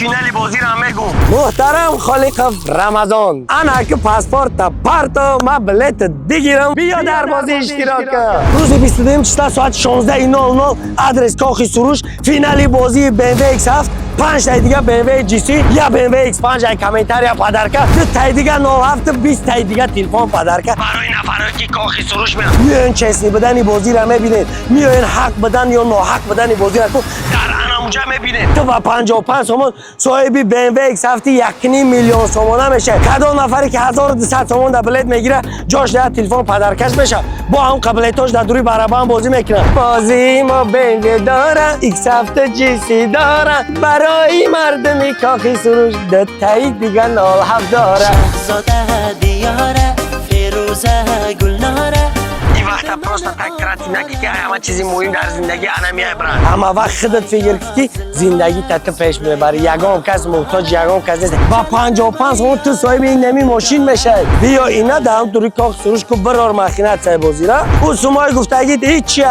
Финали бозиро мегум. Муҳтарам Холиқов Рамазон, ана ки паспортта парто, ма билета бигирам, биё, дар бозӣ иштирок кун. Рӯзи 22 числа, соати 16:00, адрес Кохи Суруш, финали бозии BMW X7, панҷ таи дига BMW GC я BMW X5, ай комментария подарка, ду таи дига 07, 20 таи дига телефон подарка барои нафароe ки Кохи Суруш меянд. Миёен, честный будани бозиро мебинед, миёен, ҳақ будан ё ноҳақ будани бозиро ку дар анамуҷа мебинед. Ту ба 55 сомон соҳиби BMW X7 1,5 миллион сомона мешавад. Кадом нафаре ки 1200 сомон да билет мегира, ҷош да телефон подаркаш мешавад. Бо ҳам қабилетош дар дури барабан бозӣ мекунад. Бозии мо BMW дора, X7, GC дора, барои мардуми Кохи Суруш дутаи дига 07 дора. Шаҳзода Диёра, Ферӯза, Гулнора. Ин вақта просто так трати наки, ки ҳама чизи муҳим дар зиндагӣ ана меай, брат. Ҳама вақт худат фикр ки, ки зиндагӣ та ту пеш мебарӣ, ягон кас муҳтоҷ ягон кас нест. Ба 55 сомон ту соҳиби ин нами мошин мешавӣ. Биё, ина дар дури Кох Суруш ку, бирор махинатсияи бозира. Ӯ сумои гуфтагит ҳичи,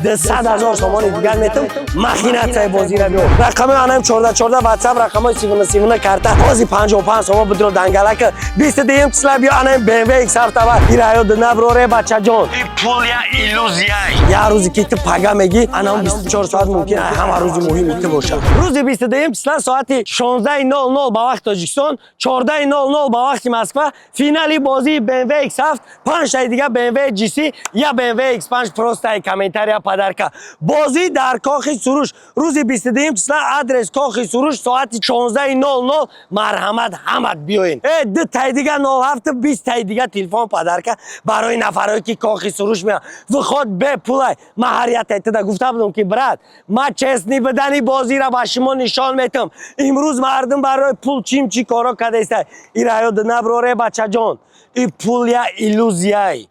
200 000 сомони дигар метум, махинатсияи бозира биё. Рақамои анам 14 14 ватсап, рақамои 39 39 карта. Ҳози 55 сомон бидро, дангалака. 22 числа биё, анам BMW X7 бар ира ёд наброре, бачаҷон. И пул я иллюзия. Я рӯзе ки ту пага мегӣ, анам 24 соат мумкин ҳама рӯзи муҳими ту бошад. Рӯзи 22 числа, соати 16:00 ба вақти Тоҷикистон, 14:00 ба вақти Москва, финали бозии BMW X7, панҷ таи дига BMW GC я BMW X5, просто комментария подарка. Бозӣ дар Кохи Суруш, рӯзи 22 числа, адрес Кохи Суруш, соати 16:00. Марҳамат, ҳамат биёен. Э, ду таи дига 07, 20 таи дига телефон подарка барои нафарое ки Кохи Суруш меянд. Вход бепулай. Ман ҳар як тайтида гуфта будам, ки брат, ман честный будани бозиро ба шумо нишон метам. Имрӯз мардум барои пул чим чӣ коро кадаиста. Ира ёд наброре, бачаҷон, и пул я иллюзияй.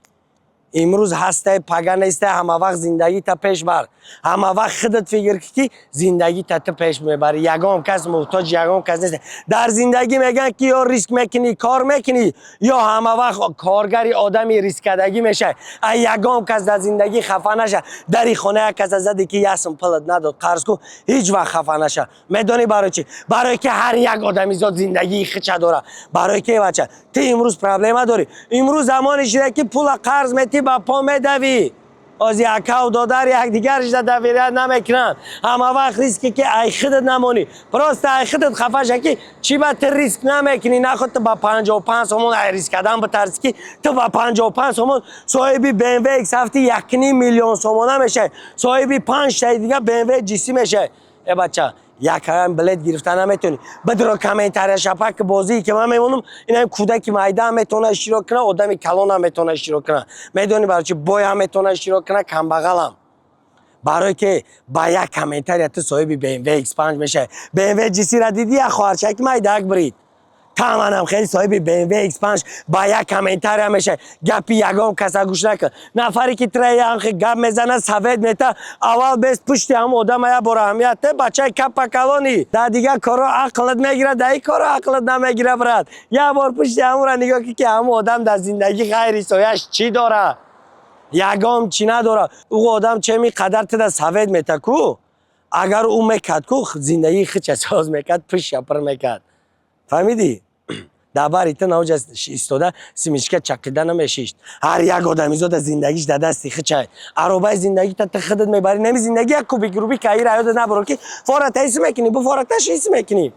Имрӯз ҳастай, пага нестай. Ҳама вақт зиндагита пеш бар, ҳама вақт худат фикр ки, ки зиндагита ту пеш мебарӣ, ягон кас муҳтоҷ ягон кас нест дар зиндагӣ. Мегӯянд, ки ё риск мекунӣ, кор мекунӣ, ё ҳама вақт коргари одами рисккардагӣ мешавӣ. А ягон кас дар зиндагӣ хафа наша. Дари хона як каса заде, ки ясм пулат надод, қарз кун, ҳеҷ вақт хафа наша. Медонӣ барои чӣ? Барое ки ҳар як одамизод зиндагии хича дора. Барое ки, бача, ту имрӯз проблема дорӣ. Имрӯз замоне шида, ки пула қарз метӣ, ба по медавӣ. Ози акау додар якдигар шида доверять намекунанд. Ҳама вақт риске ки ай худат намонӣ, просто ай худат хафа ша, ки чӣ ба ту риск намекунӣ. Наход ту ба 55 сомон ай риск кардан битарсӣ, ки ту ба 55 сомон соҳиби BMW X7 1,5 миллион сомона мешавӣ, соҳиби панҷ таи дига BMW GC мешавӣ. Э, бача, якам билет гирифта наметонӣ, бидро комментария шапак. Бозие ки ман мемонам, инам кӯдаки майдаам метавона иштирок кунад, одами калонам метавона иштирок кунад. Медонӣ барои чи? Боям метавона иштирок кунад, камбағалам. Барое ки ба як комментария ту соҳиби BMW X5 мешавӣ. BMW GC-ра дидӣ, як хоҳарчаки майдаак бирид. Таманам хеле соҳиби BMW X5 ба як комментария мешавӣ. Гапи ягон каса гӯш накун. Нафаре ки тра янхи гап мезана, совет мета, аввал бес пушти ҳам одама як бор аҳамият те. Бачаи капа калонӣ, дар дигар коро ақлат мегирад, дар ин коро ақлат намегира, брат. Як бор пушти ҳамура нигоҳ ки, ки ҳамун одам дар зиндагӣ ғайри сояш чӣ дора? Ягон чӣ надора. Ӯ одам чеми қадар тида совет мета ку, агар ӯ мекард ку, зиндагии хича соз мекард, пушта пир мекард. Фаҳмидӣ? Дар бари ту навҷа истода, семечка чақида намешишт. Ҳар як одамизода зиндагиш дар дасти хичай. Аробаи зиндагита ту худат мебарӣ. Нами зиндагӣ як кубик Рубик, аира ёда набаро, ки фората ҳис мекунӣ, бу фораташ ҳис мекунӣ.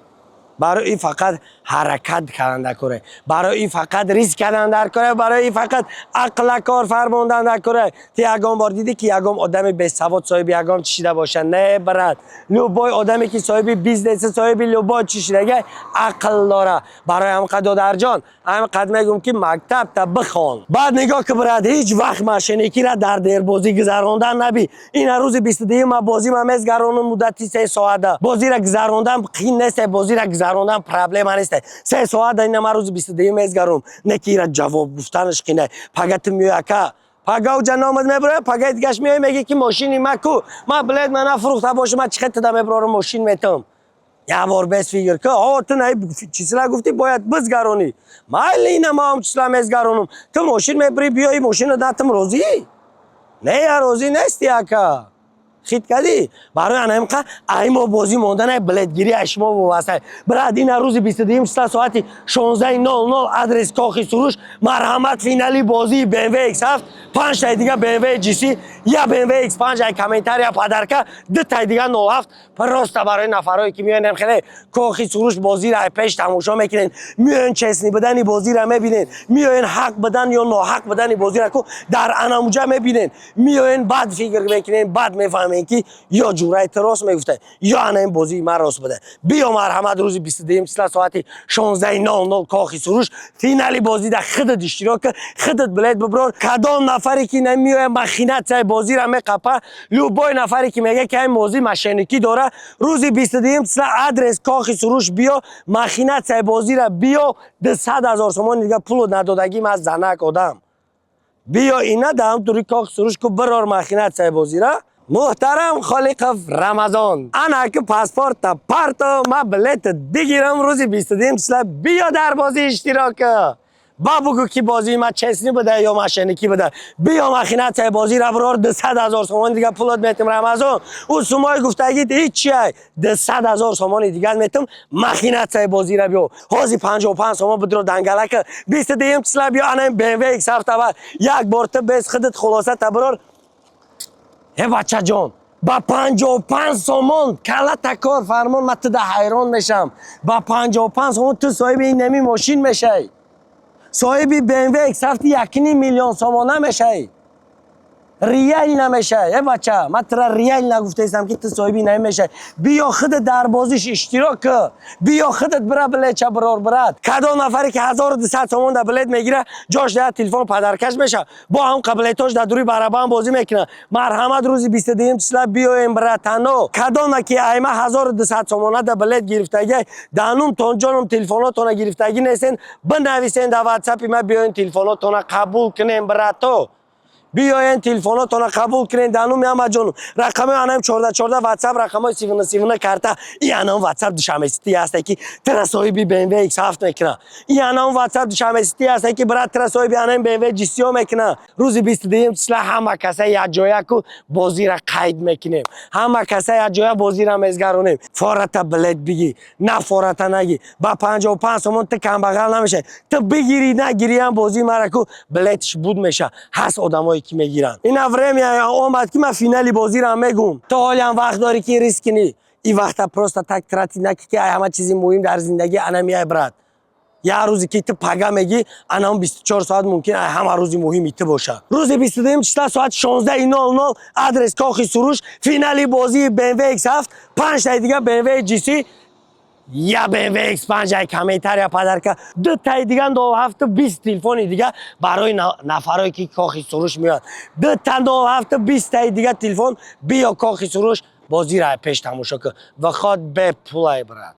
Барои ин фақат ҳаракат кардан дар коре, барои ин фақат риск кардан дар коре, барои ин фақат ақла кор фармондан дар коре. Ту ягон бор дидӣ, ки ягон одами бесавод соҳиби ягон чӣ шида бошад? Не, брат. Любой одаме ки соҳиби бизнеси, соҳиби любой чӣ шидага, ақл дора. Барои ҳам қад, додарҷон, ҳам қад мегӯм, ки мактабта бихон, баъд нигоҳ ки, брат, ҳеҷ вақт мошенникира дар дербозӣ гузарондан набӣ. Ина рӯзи 22 ма бозӣ ма мезгаронам муддати 3 соата. Бозира гузарондан қин нест, бозира гузарондан проблема нест. 3 соата ина ма рӯзи 22 мезгаронам, не ки ира ҷавоб гуфтанаш қина. Пага ту меои, ака, пага уҷа номад мебуроя, пагаи дигаш меои, мегӣ, ки мошини ма ку? Ма билет ма нафурӯхта бошам, ма чӣ хел туда мебурорам, мошин метам? Як бор бес фикр ки, о, ту наи числа гуфтӣ, бояд бизгаронӣ. Майли, ина ма ҳам числа мезгаронам, ту мошин мебурӣ, биёи, мошина датам, розӣ? Не, я розӣ нести, ака. Хит кардӣ? Барои анаимқа ай мо бозӣ монданай, билетгирӣ ай шумо вобаста, брат. Ина рӯзи 22 числа, соати 16:00, адрес Кохи Суруш. Марҳамат, финали бозии BMW X7, панҷтаи дига BMW GC, я BMW X5 ай комментария подарка, дутаи дига 07, просто барои нафарое ки меоянем хеле Кохи Суруш, бозиро ай пеш тамошо мекунен, меоен, честный будани бозиро мебинен, меоен, ҳақ будан ё ноҳақ будани бозиро ку дар анамуҷа мебинен, меоен, баъд фикр мекунен, баъд мефаҳмен, ки ё ҷураи ту рост мегуфта, ё ана ин бозии ман рост буда. Биё, марҳамат, рӯзи 22 числа, соати 16:00, Кохи Суруш, финали бозида худат иштирок кар, худат билет биброр. Кадом нафаре ки намеоя, махинатсияи бозиро меқапа. Любой нафаре ки мега, ки ин бозӣ мошенникӣ дора, рӯзи 22 числа, адрес Кохи Суруш, биё, махинатсияи бозиро биё. 200 000 сомони дига пулу надодагим аз занак одам. Биё, ина даҳам тури Кохи Суруш ку, бирор махинатсияи бозира. Муҳтарам Холиқов Рамазон, ана ки паспорта парто, ма билета бигирам. Рӯзи 22 числа биё, дар бозӣ иштирок кӣ, ба бугӯ, ки бозии ма честный буда ё мошенникӣ буда. Биё, махинатсияи бозира бирор, 200 000 сомони дига пулот метим. Рамазон, ӯ сумои гуфтагит ҳиччиай, 200 000 сомони дигар метим, махинатсияи бозира биё. Ҳози 55 сомон бидро дангалака, 22 числа биё, ана ин BMW X7 табар як бор ту без худат хулоса табирор. Э, бачаҷон, ба 55 сомон калата кор фармон, ма туда ҳайрон мешам. Ба 55 сомон ту соҳиби ин нами мошин мешавӣ, соҳиби BMW X7 1,5 миллион сомона мешавӣ. Реал намешавӣ. Э, бача, ман тура реал нагуфтаистам, ки ту соҳиби намешавӣ. Биё, худат дар бозиш иштирок кӣ, биё, худат бира, билетча бирор, брат. Кадом нафаре ки 1200 сомон да билет мегира, ҷош да телефон подаркаш меша, бо ҳам қабилетош дар дури барабан бозӣ мекунад. Марҳамат, рӯзи 22 числа биёем, братано. Кадома ки айма 1200 сомона да билет гирифтагӣ, данум тонҷоном телефонотона гирифтагӣ нестен, бинависен дар ватсапи ма, биёен, телефонотона қабул кунем. Брато, биёен, телефонотона қабул кунен. Дануми ҳамаҷону рақамои анам 14 14 ватсап, рақамои сивна сивна карта. И анам ватсап Душанбесити ҳаста, ки тира соҳиби BMW X7 мекуна. И анам ватсап Душанбесити ҳаста, ки брат, тира соҳиби анам BMW GC мекуна. Рӯзи 22 числа ҳама каса якҷоя ку бозира қайд мекунем, ҳама каса якҷоя бозира мезгаронем. Фората билет бигӣ, на фората нагӣ, ба 55 сомон ту камбағал намешавӣ. Ту бигирӣ, нагириам, бозии мара ку билетш буд меша. Ҳаст одамое ки мегиранд. Ина время омад, ки ман финали бозиро мегум. То ҳолиам вақт дорӣ, ки риск кунӣ. И вақта просто так тратить накӣ, ки ай ҳама чизи муҳим дар зиндагӣ анамиай, брат. Як рӯзе ки ту пага мегӣ, анам 24 соат мумкин ай ҳама рӯзи муҳими ту боша. Рӯзи 22 числа, соати 16:00, адрес Кохи Суруш, финали бозии BMW X7, панҷтаи дига BMW GC, я BMW X5 ай комментария подарка, дутаи дига 07, 20 телефони дига барои нафарое ки Кохи Суруш меояд. Дута 07, 20 таи дига телефон. Биё Кохи Суруш, бозира пеш тамошо кун, ваход бепулай, брат.